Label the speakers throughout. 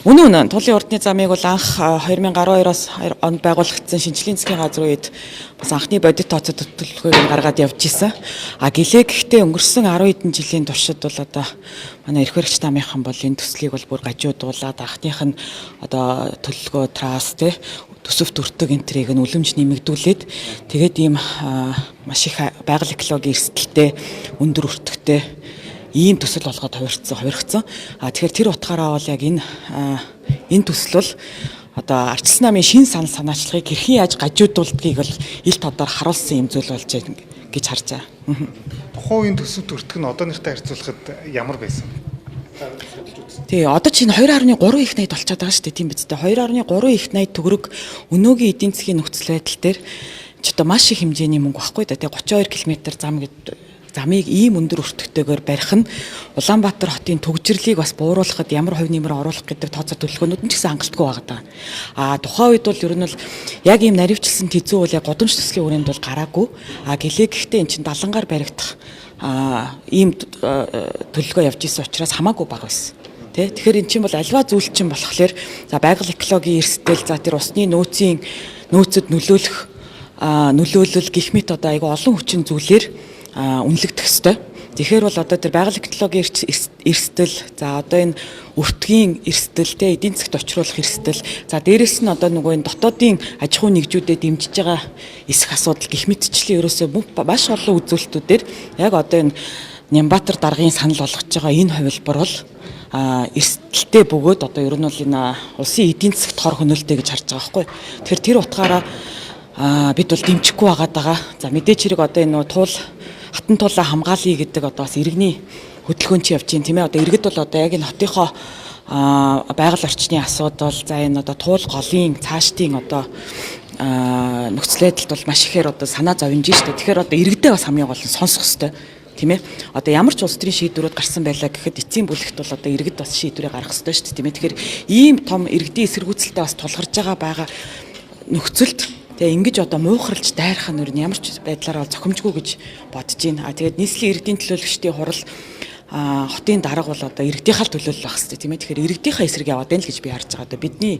Speaker 1: Үнэн үнэн Тулын урдны замыг бол анх 2012-оос онд байгуулагдсан шинжлэлийн засгийн газар үед бас анхны бодит тооцоо төлөвлөгөөг нь гаргаад явж исэн. А гэлээ гэхдээ өнгөрсөн 10 хэдэн жилийн туршид бол одоо манай эрх баригч намынхан бол энэ төслийг бол бүр гажуудуулаад анхных нь одоо төлөвлөгөө трасс те төсөв төртөг энтрийг нь үлэмж нэмэгдүүлээд тэгээд ийм маш их байгаль экологийн эрсдэлтэй өндөр өртөгтэй ийм төсөл болгоод хувирцсан. А тэгэхээр тэр утгаараа бол яг энэ төсөл бол одоо Арчилсан намын шин санал санаачлагыг хэрхэн яаж гажуудуулдгийг бол ил тодор харуулсан юм зүйл болж байна гэж харж байгаа.
Speaker 2: Тухайн үеийн төсөв төртөг нь одооныхтай харьцуулахад ямар байсан?
Speaker 1: Тий, одоо чинь 2.3 их 80 болчиход байгаа шүү дээ, тийм биз дээ. 2.3 их 80 төгрөг өнөөгийн эдийн засгийн нөхцөл байдал дээр ч одоо маш их хэмжээний мөнгө багхгүй да. Тэгээ 32 км зам гэд замыг ийм өндөр өртөгтэйгээр барих нь Улаанбаатар хотын төгжрлийг бас бууруулахад ямар хувь нэмэр оруулах гэдэг тооцоо төлөвлөгөөнүүд нь ч гэсэн хангалтгүй байгаа даа. А тухайн үед бол ер нь бол яг ийм наривчлсан тэзүү бол яг гудамж төслийн хүрээнд бол гараагүй. А гэлээ гэхдээ эн чинь далангаар баригдах ийм төлөвлөгөө явж исэн учраас хамаагүй бага байсан. Тэ? Тэгэхээр эн чинь бол альва зүйл чинь болохоор за байгаль экологийн эрсдэл, за тэр усны нөөцийн нөөцөд нөлөөлөх нөлөөлөл гэх мэт одоо айгүй олон хүчин зүйлээр үнэлэгдэх ёстой. Тэгэхээр бол одоо тэр байгаль экологийн эрсдэл, за одоо энэ өртгийн эрсдэл, тэ эдийн засгт учруулах эрсдэл, за дээрэс нь одоо нөгөө энэ дотоодын аж ахуйн нэгжүүдэд дэмжиж байгаа эсэх асуудал гэх мэтчлэн ерөөсөө маш олон үзүүлэлтүүдээр яг одоо энэ Нямбатар даргын санал болгож байгаа энэ хувилбар бол эрсдэлтэй бөгөөд одоо ер нь бол энэ улсын эдийн засгт хор хөнөөлтэй гэж харж байгаа байхгүй. Тэгэхээр тэр утгаараа бид бол дэмжихгүй байгаад байгаа. За мэдээч хэрэг одоо энэ нөгөө туул хатан туулаа хамгаалъя гэдэг одоо бас иргэний хөдөлгөөн чи явж байна тийм ээ. Одоо иргэд бол одоо яг энэ хотынхоо байгаль орчны асуудал, за энэ одоо туул голын цаашдын одоо нөхцөл байдалд бол маш ихээр одоо санаа зовж штэ. Тэгэхээр одоо иргэдээ бас хамгийн гол нь сонсох ёстой. Тийм ээ. Одоо ямар ч улс төрийн шийдвэрүүд гарсан байлаа гэхэд эцсийн бүлэгт бол одоо иргэд бас шийдвэрээ гаргах ёстой шүү дээ, тийм ээ. Тэгэхээр ийм том иргэдийн эсэргүүцэлтэй бас тулгарч байгаа нөхцөлд тэгээ ингэж одоо муухралж дайрах нь ямар ч байдлаараа зохимжгүй гэж бодож байна. А тэгээд нийслэлийн иргэдийн төлөөлөгчдийн хурал хотын дарга бол одоо иргэдийнхаа төлөөлөл байх хэрэгтэй, тийм ээ. Тэгэхээр иргэдийнхаа эсрэг яваад байна л гэж би харж байгаа. Одоо бидний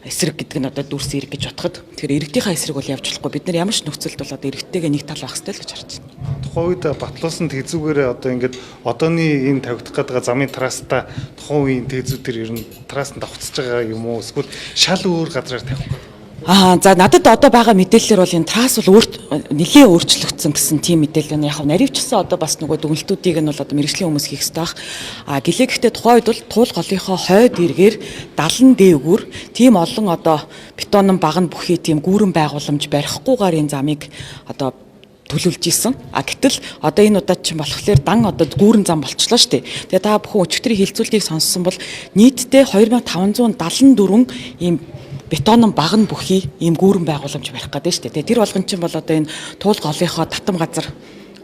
Speaker 1: эсрэг гэдэг нь одоо дүрс эрг гэж бодоход тэгэхээр иргэдийнхаа эсрэг бол явж болохгүй. Бид нар ямар ч нөхцөлд бол одоо иргэдтэйгээ нэг тал байх хэрэгтэй л гэж харж байна.
Speaker 2: Тухайн үед батлуулсан тэзүүгээр одоо ингээд одооны энэ тавигдах гээд байгаа замын трасстай тухайн үеийн тэзүү төр ер нь трасс нь давхцаж байгаа юм уу? Эсвэл шал өөр газраар тавих гээд?
Speaker 1: За надад одоо байгаа мэдээллээр бол энэ трасс бол өөрт нэлээд өөрчлөгдсөн гэсэн тийм мэдээлэл байна. Яг наривчсан одоо бас нөгөө дүгнэлтүүдийг нь бол одоо мэргэжлийн хүмүүс хийх ёстой байх. А гэлээ гэхдээ тухайн үед бол туул голынхоо хойд эргээр 70 дээгүүр тийм олон одоо бетонон багна бүхий тийм гүүрэн байгууламж барихгүйгээр энэ замыг одоо төлөвлөж исэн. А гэтэл одоо энэ удаад чинь болохоор дан одоо гүүрэн зам болчлоо шүү дээ. Тэгээ та бүхэн өчигдрийн хилцүүлтийг сонссон бол нийтдээ 2574 ийм бетонон багна бүхий ийм гүүрэн байгууламж барих гэдэг шүү дээ. Тэгээ тэр болгон чинь бол одоо энэ туул голынхоо татам газар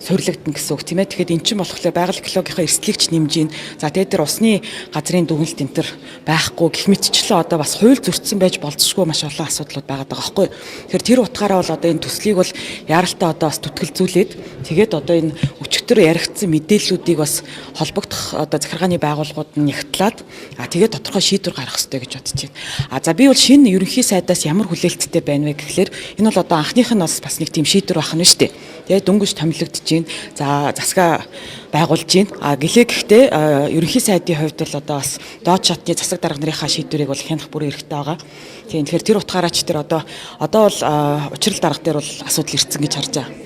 Speaker 1: суйрлагдана гэсэн үг тийм ээ. Тэгэхээр эн чинь болохоор байгаль экологийнхаа эрсдлийг ч нэмж гин. За тэгээд тэр усны газрын дүгнэлт энэ төр байхгүй гэх мэтчлэн одоо бас хууль зөрчсөн байж болзошгүй маш олон асуудлууд байгаад байгаа байхгүй. Тэгэхээр тэр утгаараа бол одоо энэ төслийг бол яаралтай одоо бас түтгэлзүүлээд тэгээд одоо энэ өчигдөр яригдсан мэдээллүүдийг бас холбогдох одоо захиргааны байгууллагууд нь нягтлаад тэгээд тодорхой шийдвэр гаргах ёстой гэж бодож байна. А за би бол шинэ ерөнхий сайдаас ямар хүлээлттэй байна вэ гэхлээр энэ бол одоо анхных нь бас нэг тийм шийдвэр байх нь шүү дээ. Тэгээд дөнгөж томилогдож байна. За засгаа байгуулж байна. А гэлээ гэхдээ ерөнхий сайдын хувьд бол одоо бас доод шатны засаг дарга нарынхаа шийдвэрийг бол хянах бүрэн эрхтэй байгаа. Тийм тэгэхээр тэр утгаараа ч тэр одоо бол учрал дарга дээр бол асуудал ирсэн гэж харж байгаа.